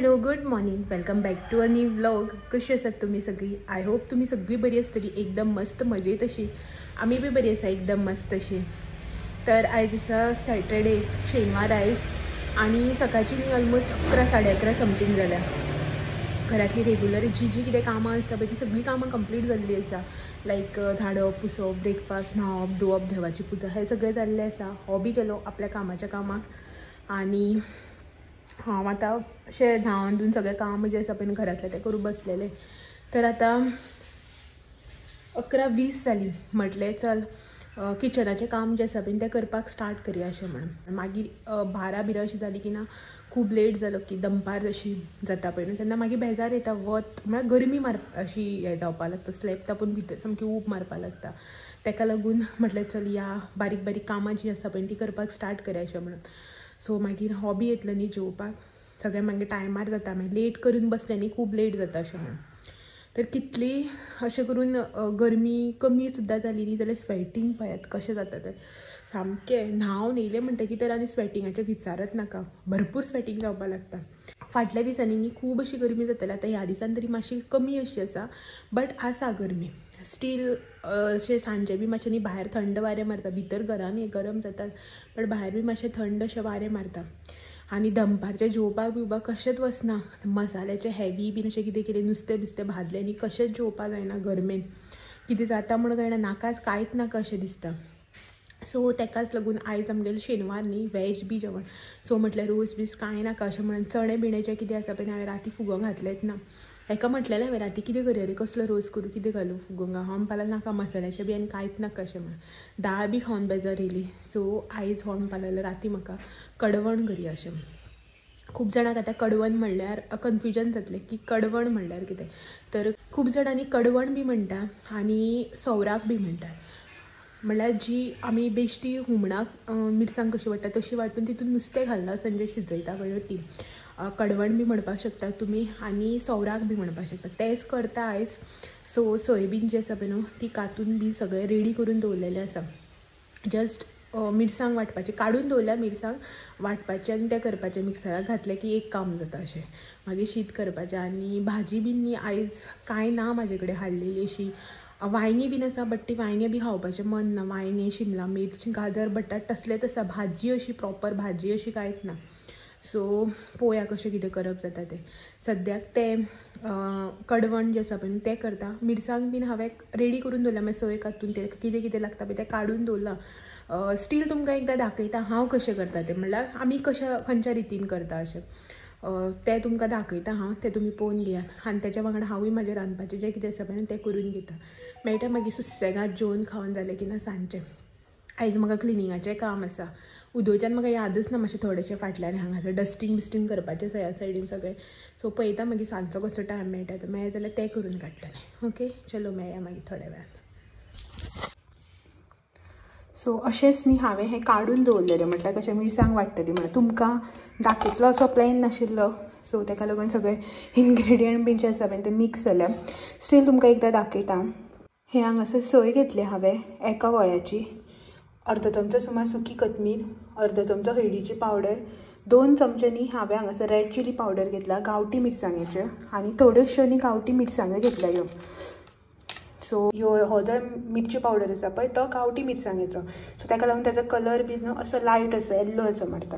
Hello, good morning, welcome back to a new vlog. कशी आसात तुम्ही सगळी? I hope तुम्ही सगळी बरी आसतली, एकदम मस्त मजेत अशी. आम्ही बी बरी आसा, एकदम मस्त अशी. तर आयज आसा सॅटर्डे, शेनवार आयज आनी सकाळची न्ही ऑलमोस्ट 11 साडे 11 समथींग जाल्या. घरातली रेगुलर जी जी कितें कामां आसता पळय ती सगळीं कामां कंप्लीट जाल्ली आसा. लायक झाडप, पुसप, ब्रेकफास्ट, न्हांवप, धुवप, देवाची पुजा हें सगळें जाल्लें आसा. हो बी गेलो आपल्या कामाच्या कामाक आनी हांव आतां अशें न्हांवन धुवन सगळें काम जें आसा पळय घरांतलें तें करूं बसलेलें. तर आतां 11:20 जाली. म्हटलें चल किचनाचें काम जें आसा पळय तें करपाक स्टार्ट करया अशें म्हणून. मागीर 12 बिरा अशी जाली की ना खूब लेट जालो की दनपार अशी जाता पळय न्हू तेन्ना मागीर बेजार येता. वत म्हळ्यार गरमी मार अशी हें जावपाक लागता, स्लॅब तापून भितर सामकी ऊब मारपाक लागता. तेका लागून म्हटलें चल या बारीक बारीक कामां जीं आसा पळय तीं करपाक स्टार्ट करया अशें म्हणून. सो मागीर हो बी येतलो न्ही जेवपाक, सगळें मागीर टायमार जाता. मागीर लेट करून बसलें न्ही खूब लेट जाता अशें म्हणून. तर कितली अशें करून गरमी कमी सुद्दां जाली न्ही जाल्यार स्वेटींग पळयात कशें जाता तें सामकें. न्हांवन येयलें म्हणटकीर तर आनी स्वेटिंगाचें विचारत नाका, भरपूर स्वेटींग जावपाक लागता. फाटल्या दिसांनी न्ही खूब अशी गरमी जाताली, आतां ह्या दिसान तरी मातशी कमी अशी आसा, बट आसा गरमी स्टील. अशें सांजे बी मातशें न्ही भायर थंड वारें मारता, भितर घरान गरम जाता बट भायर बी मातशें थंड अशें वारें मारता. आनी दनपारचें जेवपाक बिवपाक कशेंच वचना, मसाल्याचें हेवी बीन अशें कितें कितें नुस्तें बिस्तें भाजलें न्ही कशेंच जेवपाक जायना. गरमेन कितें जाता म्हणून कळना, नाकाच कांयच नाका अशें दिसता. सो तेकाच लागून आयज आमगेलो शेनवार न्ही वेज बी जेवण. सो म्हटलें रोस बीस कांय नाका अशें म्हणून चणे बिणेचें कितें आसा पळय हांवें राती फुगोवंक घातलेंच ना. हेका म्हटलेलें हांवें राती कितें करया रे, कसलो रोस करूं, कितें घालूं फुगोवंक. हांव म्हणपाक लागलो नाका मसाल्याचें बी आनी कांयच नाका अशें म्हणून. दाळ बी खावन बेजार येयली. सो आयज हो म्हणपाक लागलो राती म्हाका कडवण करया अशें. खूब जाणांक आतां कडवण म्हणल्यार कन्फ्युजन जातलें की कडवण म्हणल्यार कितें. तर खूब जाणांनी कडवण बी म्हणटा आनी सौराक बी म्हणटा. म्हणल्यार जी आमी बेश्टी हुमणाक मिरसांग कशी वांट्टा तशी वांटून तितून नुस्तें घालना आसतना जें शिजयता पळय ती कडवण बी म्हणपाक शकता तुमी आनी सौराक बी म्हणपाक शकता. तेंच करता आयज. सो सोयाबीन जी आसा पळय न्हू ती कातून बी सगळें रेडी करून दवरलेलें आसा. जस्ट मिरसांग वांटपाची काडून दवरल्या, मिरसांग वांटपाचें आनी तें करपाचें मिक्सराक घातलें की एक काम जाता अशें. मागीर शीत करपाचें आनी भाजी बीन न्ही आयज कांय ना म्हाजे कडेन हाडलेली अशी. वांयगीं बीन आसा बट ती वांयगें बी खावपाचें मन ना. वांयगें, शिमला मिर्च, गाजर, बटाट तसलेंच आसा, भाजी अशी प्रॉपर भाजी अशी कांयच ना. सो पळोवया कशें कितें करप जाता तें. सद्याक तें कडवण जें आसा पळय तें करता. मिरसांग बीन हांवें रेडी करून दवरल्या, मागीर सोय कातून तें कितें कितें लागता पळय तें काडून दवरलां. स्टील तुमकां एकदां दाखयता हांव कशें करता तें, म्हणल्यार आमी कशें खंयच्या रितीन करता अशें तें तुमकां दाखयता हांव, तें तुमी पळोवन घेयात. आनी तेच्या वांगडा हांवूय म्हाजें रांदपाचें जें कितें आसा पळय तें करून घेता. मेळटा मागीर सुसेगाद जेवन खावन जालें की ना सांजचें. आयज म्हाका क्लिनिंगाचें काम आसा. उदोवच्यान म्हाका यादच ना मातशें थोडेशें फाटल्यान हांगासर डस्टींग बिस्टींग करपाचें आसा ह्या सायडीन सगळें. सो पळयता मागीर सांजचो कसो टायम मेळटा तो, मेळ्ळें जाल्यार तें करून काडटलें. ओके चलो मेळया मागीर थोड्या वेळान. सो अशेंच न्ही हांवें हें काडून दवरलेलें, म्हटल्यार कशें मिरसांग वांट्टली म्हणून. तुमकां दाखयतलो असो प्लॅन नाशिल्लो. सो तेका लागून सगळे इन्ग्रेडियंट बीन जे आसा पळय ते मिक्स जाल्या. स्टील तुमकां एकदां दाखयता. हें हांगासर सोय घेतली हांवें एका वळ्याची, अर्दो चमचो सुमार सुकी कोथमीर, अर्दो चमचो हळदीची पावडर, 2 चमचे न्ही हांवें हांगासर रेड चिली पावडर घेतला गांवठी मिरसांगेच्यो आनी थोड्योश्यो न्ही गांवठी मिरसांग्यो घेतल्या ह्यो. सो ह्यो हो जो मिरची पावडर आसा पळय तो गांवठी मिरसांगेचो. सो ताका लागून ताजो कलर बी न्हू असो लायट असो येल्लो असो मारता.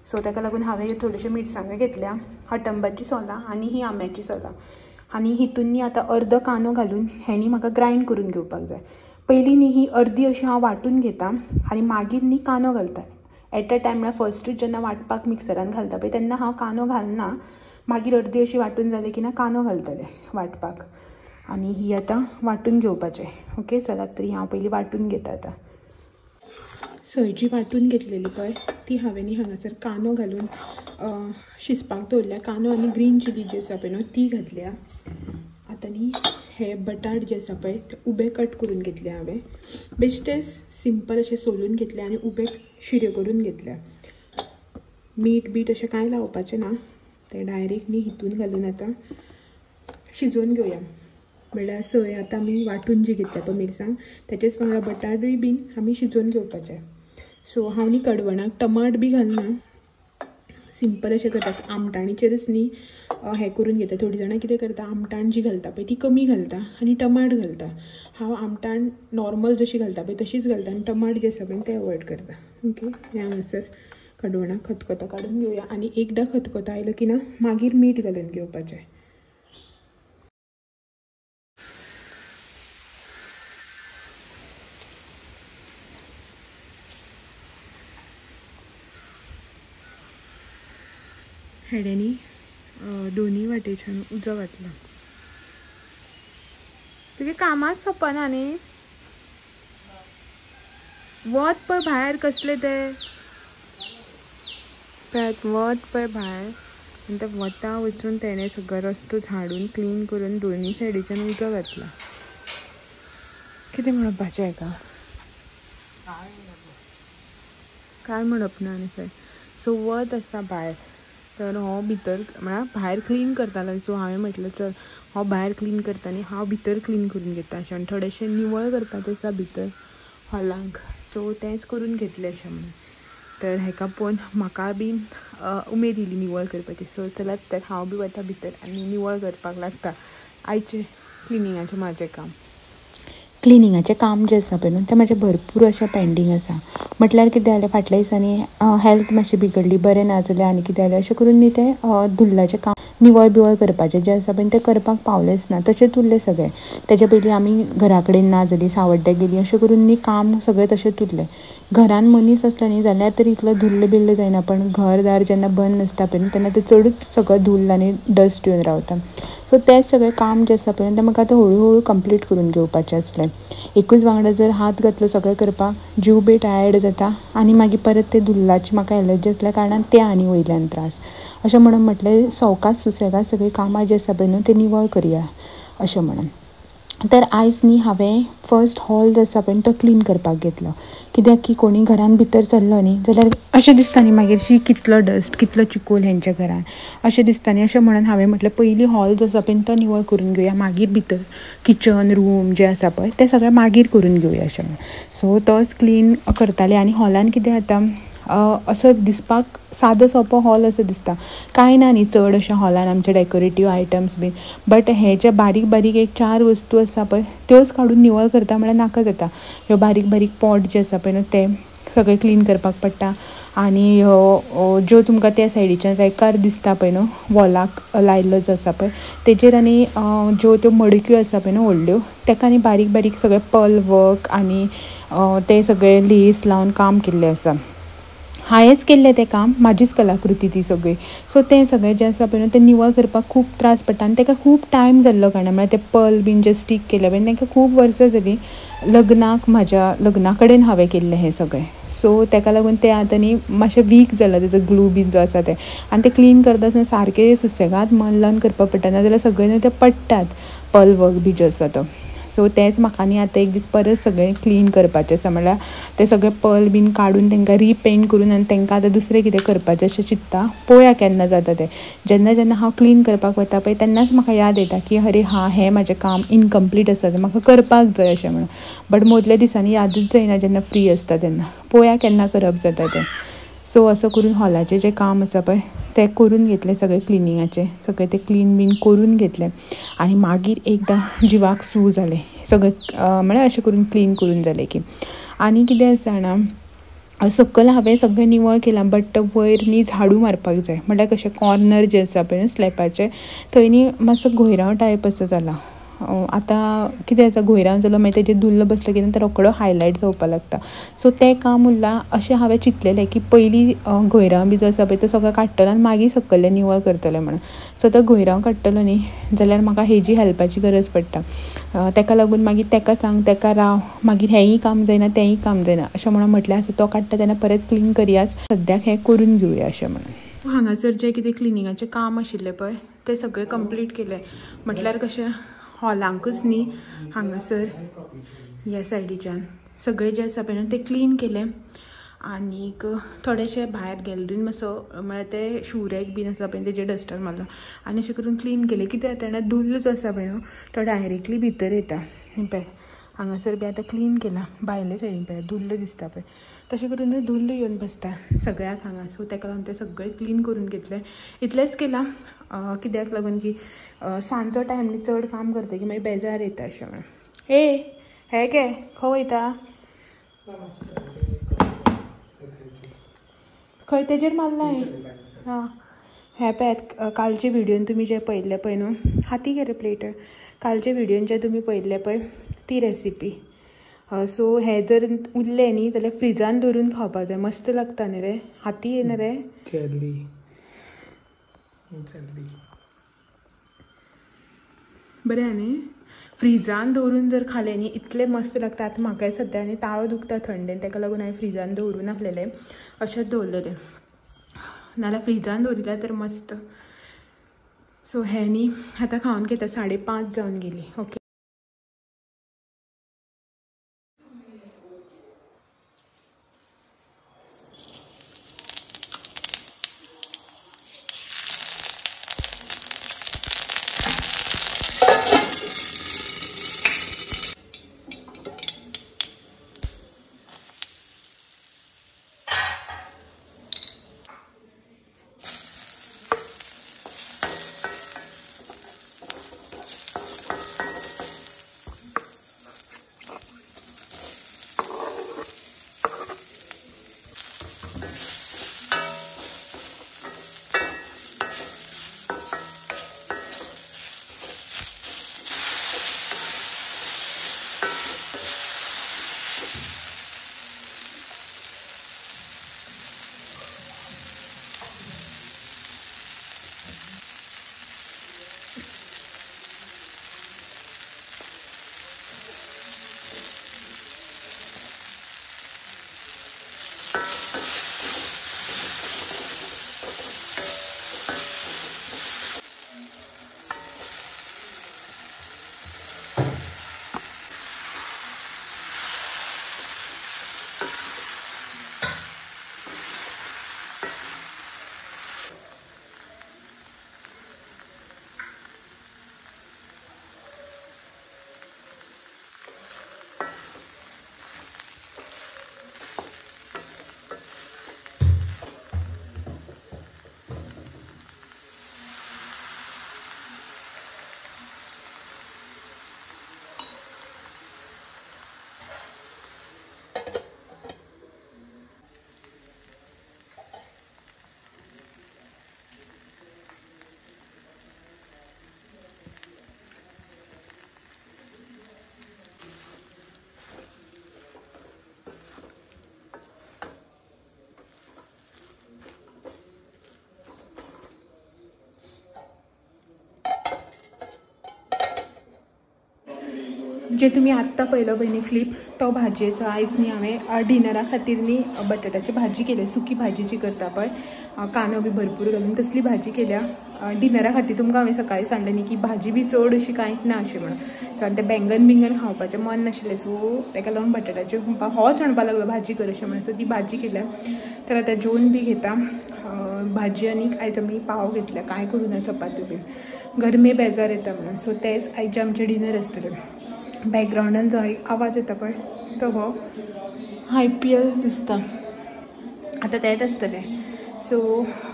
सो ताका लागून हांवें ह्यो थोड्योश्यो मिरसांग्यो घेतल्या, अटंबाची सोलां आनी ही आंब्याची सोलां. आनी हितून न्ही आतां अर्दो कांदो घालून हें न्ही म्हाका ग्रायंड करून घेवपाक जाय. पयलीं न्ही ही अर्दी अशी हांव वांटून घेता आनी मागीर न्ही कांदो घालता. एट अ टायम म्हळ्यार फर्स्टूच जेन्ना वांटपाक मिक्सरान घालता पळय तेन्ना हांव कांदो घालना, मागीर अर्दी अशी वांटून जाली की ना कांदो घालतलें वांटपाक. आनी ही आतां वांटून घेवपाचें. ओके चलात तरी हांव पयलीं वांटून घेता. आतां सय जी वांटून घेतलेली पळय ती हांवें न्ही हांगासर कांदो घालून शिजपाक दवरल्या. कांदो आनी ग्रीन चिली जी आसा पळय न्हू ती घातल्या. आतां न्ही हे बटाट जे आसा पळय ते उबे कट करून घेतले हांवें, बेश्टेच सिंपल अशें सोलून घेतले आनी उबे शिरे करून घेतल्या. मीठ बीट अशें कांय लावपाचें ना, तें डायरेक्ट न्ही हितून घालून आतां शिजोवन घेवया. म्हणल्यार सय आतां आमी वांटून जी घेतल्या पळय मिरसांग तेचेच वांगडा बटाटूय बीन आमी शिजोवन घेवपाचें. सो हांव न्ही कडवणाक टमाट बी घालना. सिंपल अशें करता आमटाणीचेरच न्ही हें करून घेता. थोडीं जाणां कितें करता आमटाण जी घालता पळय ती कमी घालता आनी टमाट घालता. हांव आमटाण नॉर्मल जशी घालता पळय तशीच घालता आनी टमाट जे आसा पळय ते अवॉयड करता. ओके, हें हांगासर कडवणाक खतखतो काडून घेवया आनी एकदां खतखतो आयलो की ना मागीर मीठ घालून घेवपाचें. हेड्यांनी दोन्ही वाटेच्यान उजो घातला. तुगे कामाच सोंपना न्ही, वत पळय भायर कसलें तें पळयात, वत पळय भायर आनी त्या वता वचून तेणें सगळो रस्तो झाडून क्लीन करून दोन्ही सायडीच्यान उजो घातला. कितें म्हणपाचें हेका, काय म्हणप ना न्ही खंय. सो वत आसा भायर, तर हो भितर म्हळ्यार भायर क्लीन करतालो. सो हांवें म्हटलें चल हो भायर क्लीन करता न्ही हांव भितर क्लीन करून घेता अशें म्हण. थोडेशें निवळ करपाचें आसा भितर हॉलांक, सो तेंच करून घेतलें अशें म्हणून. तर हेका पळोवन म्हाका बी उमेद येयली निवळ करपाची. सो चलात तर हांव बी वता भितर आनी निवळ करपाक लागता. आयचें क्लिनिंगाचें म्हाजें काम. क्लिनिंगाचें काम जें आसा पळय न्हू तें म्हाजें भरपूर अशें पेंडींग आसा. म्हटल्यार कितें जालें फाटल्या दिसांनी हेल्थ मातशी बिगडली, बरें ना जालें आनी कितें जालें अशें करून न्ही तें धुल्लाचें काम निवळ बिवळ करपाचें जें आसा पळय तें करपाक पावलेंच ना, तशेंच उरलें सगळें. तेजे पयलीं आमी घरा कडेन ना जालीं, सावड्ड्याक गेलीं, अशें करून न्ही काम सगळें तशेंच उरलें. घरान मनीस आसलो न्ही जाल्यार तरी इतलो धुल्ल बिल्ल जायना, पण घरदार जेन्ना बंद आसता पळय तेन्ना तें चडूच सगळें धुल्ल आनी डस्ट येवन रावता. सो तें सगळें काम जें आसा पळय तें म्हाका आतां हळू हळू कंप्लीट करून घेवपाचें आसलें. एकूच वांगडा जर हात घातलो सगळें करपाक जीव बी टायर्ड जाता आनी मागीर परत ते धुल्लाची म्हाका एलर्जी आसल्या कारणान ते आनी वयल्यान त्रास. अशें म्हणून म्हटलें सवकास सुसेगाद सगळीं कामां जीं आसा पळय न्हू तें निवळ करया अशें म्हणून. तर आयज न्ही हांवें फर्स्ट हॉल जो आसा पळय तो क्लीन करपाक घेतलो. कित्याक की कोणी घरान भितर सरलो न्ही जाल्यार अशें दिसता न्ही मागीर शी कितलो डस्ट कितलो चिकोल हेंच्या घरान अशें दिसता न्ही. अशें म्हणून हांवें म्हटलें पयलीं हॉल जो आसा पळय तो निवळ करून घेवया, मागीर भितर किचन रूम जें आसा पळय तें सगळें मागीर करून घेवया अशें म्हणून. सो तोच क्लीन करतालें. आनी हॉलान कितें जाता असो दिसपाक सादो सोंपो हॉल असो दिसता, कांय ना न्ही चड अशें हॉलान आमचे डेकोरेटीव आयटम्स बीन, बट हे जे बारीक बारीक एक चार वस्तू आसा पळय त्योच काडून निवळ करता म्हळ्यार नाका जाता. ह्यो बारीक बारीक पॉट जे आसा पळय न्हू ते सगळे क्लीन करपाक पडटा. आनी ह्यो ज्यो तुमकां त्या सायडीच्यान रेकार दिसता पळय न्हू वॉलाक लायल्लो जो आसा पळय तेजेर आनी ज्यो त्यो मडक्यो आसा पळय न्हू व्हडल्यो तेका आनी बारीक बारीक सगळे पर्ल वर्क आनी ते सगळे लेस लावन काम केल्लें आसा. हांवेंच केल्लें तें काम, म्हाजीच कलाकृती ती सगळी. सो तें सगळें जें आसा पळय न्हू तें निवळ करपाक खूब त्रास पडटा आनी तेका खूब टायम जाल्लो कारणान, म्हळ्यार तें पर्ल बीन जें स्टीक केलें पळय तेंका खूब वर्सां जालीं लग्नाक, म्हाज्या लग्ना कडेन हांवें केल्लें हें सगळें. सो तेका लागून तें आतां न्ही मातशें वीक जालां तेजो ग्लू बीन जो आसा तें, आनी तें क्लीन करता आसतना सारकें सुसेगाद मन लावन करपाक पडटा, नाजाल्यार सगळें न्हू तें पडटात पर्ल वर्क बी जो आसा तो. सो तेंच म्हाका न्ही आतां एक दीस परत सगळें क्लीन करपाचें आसा, म्हणल्यार तें सगळें पर्ल बीन काडून तांकां रिपेंट करून आनी तांकां आतां दुसरें कितें करपाचें अशें चिंत्ता. पळोवया केन्ना जाता तें. जेन्ना जेन्ना हांव क्लीन करपाक वता पळय तेन्नाच म्हाका याद येता की अरे हा हें म्हाजें काम इनकम्प्लीट आसा तें म्हाका करपाक जाय अशें म्हणून. बट मदल्या दिसांनी यादूच जायना जेन्ना फ्री आसता तेन्ना. पळोवया केन्ना करप जाता तें. सो असो करून हॉलाचें जें काम आसा पळय तें करून घेतलें, सगळें क्लिनिंगाचें सगळें तें क्लीन बीन करून घेतलें. आनी मागीर एकदां जिवाक सू जालें सगळें, म्हळ्यार अशें करून क्लीन करून जालें की. आनी कितें आसा जाणा, सकयल हांवें सगळें निवळ केलां बट वयर न्ही झाडू मारपाक जाय. म्हळ्यार कशें कॉर्नर जें आसा पळय न्हू स्लॅपाचें थंय न्ही मातसो घोयरांव टायप असो जाला. आतां कितें आसा घोयरांव जालो मागीर तेजेर धुल्ल बसलो की तो रोकडो हायलायट जावपाक लागता. सो तें काम उरलां. अशें हांवें चिंतलेलें की पयलीं घोयरांव बी जो आसा पळय तो सगळो काडटलो आनी मागीर सकयलें निवळ करतलें म्हणून. सो तो घोयरांव काडटलो न्ही जाल्यार म्हाका हेजी हेल्पाची गरज पडटा, तेका लागून मागीर तेका सांग तेका राव, मागीर हेंय काम जायना तेंय काम जायना अशें म्हणून म्हटलें आसा तो काडटा तेन्ना परत क्लीन करयाच, सद्याक हें करून घेवया अशें म्हणून. हांगासर जें कितें क्लिनिंगाचें काम आशिल्लें पळय तें सगळें कंप्लीट केलें. म्हटल्यार कशें हॉलांकूच न्ही हांगासर ह्या सायडीच्यान सगळें जें आसा पळय न्हू तें क्लीन केलें. आनीक थोडेशें भायर गॅलरीन मातसो म्हळ्यार ते शू रॅक बीन आसा पळय तेजेर डस्टर मारलो आनी अशें करून क्लीन केलें. कितें जाता जाणा, धुल्ल जो आसा पळय न्हू तो डायरेक्टली भितर येता. पळय हांगासर बी आतां क्लीन केलां, भायले सायडीन पळय धुल्ल दिसता पळय, तशें करून धुल्ल येवन बसता सगळ्याक हांगा. सो ताका लागून तें सगळें क्लीन करून घेतलें. इतलेंच केलां कित्याक लागून की सांजचो टायम न्ही चड काम करता की मागीर बेजार येता अशें म्हणून. ए हे गे खंय वयता? खंय तेजेर मारला हें? हां हें पळयात कालचे व्हिडियोन तुमी जे पळयल्ले पळय न्हू, हाती घे रे प्लेट. कालचे व्हिडियोन जे तुमी पळयल्ले पळय ती रेसिपी. सो हें जर उरलें न्ही जाल्यार फ्रिजान दवरून खावपाक जाय, मस्त लागता न्ही रे. हाती येना रे. बरें न्ही फ्रिजान दवरून जर खालें न्ही इतलें मस्त लागता. आतां म्हाका सद्या न्ही ताळो दुखता थंडेन, ताका लागून हांवें फ्रिजान दवरूं नासलेलें, अशेंच दवरलेलें. नाल्यार फ्रिजान दवरिल्यार तर मस्त. सो हें न्ही आतां खावन घेता. 5:30 जावन गेली. ओके जे तुमी आत्तां पळयलो पळय न्ही क्लिप तो भाजयेचो. आयज न्ही हांवें डिनरा खातीर न्ही बटाट्याची भाजी केल्या, सुकी भाजी जी करता पळय, कांदो बी भरपूर घालून तसली भाजी केल्या डिनरा खातीर. तुमकां हांवें सकाळीं सांगलें न्ही की भाजी बी चड अशी कांयच ना अशें म्हणून. सो आनी तें बेंगन बिंगन खावपाचें मन नाशिल्लें, सो ताका लागून बटाट्याची होच म्हणपाक लागलो भाजी कर अशें म्हणून. सो ती भाजी केल्या. तर आतां जेवन बी घेता भाजी आनी आयज आमी पाव घेतल्या, कांय करूं ना, चपाती बीन, गरमे बेजार येता म्हणून. सो तेंच आयचें आमचें डिनर आसतलें. बॅकग्रावंडान जो आवाज येता पळय तो हो IPL दिसता आतां तेंच आसतलें. सो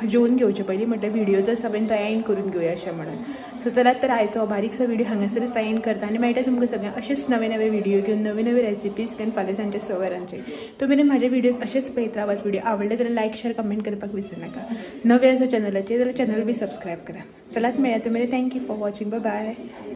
जेवन घेवचे पयलीं म्हटल्यार व्हिडियो जो आसा पळय तो एंड करून घेवया अशें म्हणून. सो चलात तर आयचो बारीकसो व्हिडियो हांगासरच एंड करता आनी मेळटा तुमकां सगळ्यांक अशेच नवे नवे व्हिडियो घेवन, नवे नवे रेसिपीज घेवन फाल्यां सांजचे 6 वरांचेर. तो मेरेन म्हाजे व्हिडियोज अशेच पळयत रावात. व्हिडियो आवडले जाल्यार लायक शेअर कमेंट करपाक विसरू नाका. नवे आसा चॅनलाचेर जाल्यार चॅनल बी सबस्क्रायब करा. चलात मेळया तो मेरेन. Thank you for watching. Bye bye.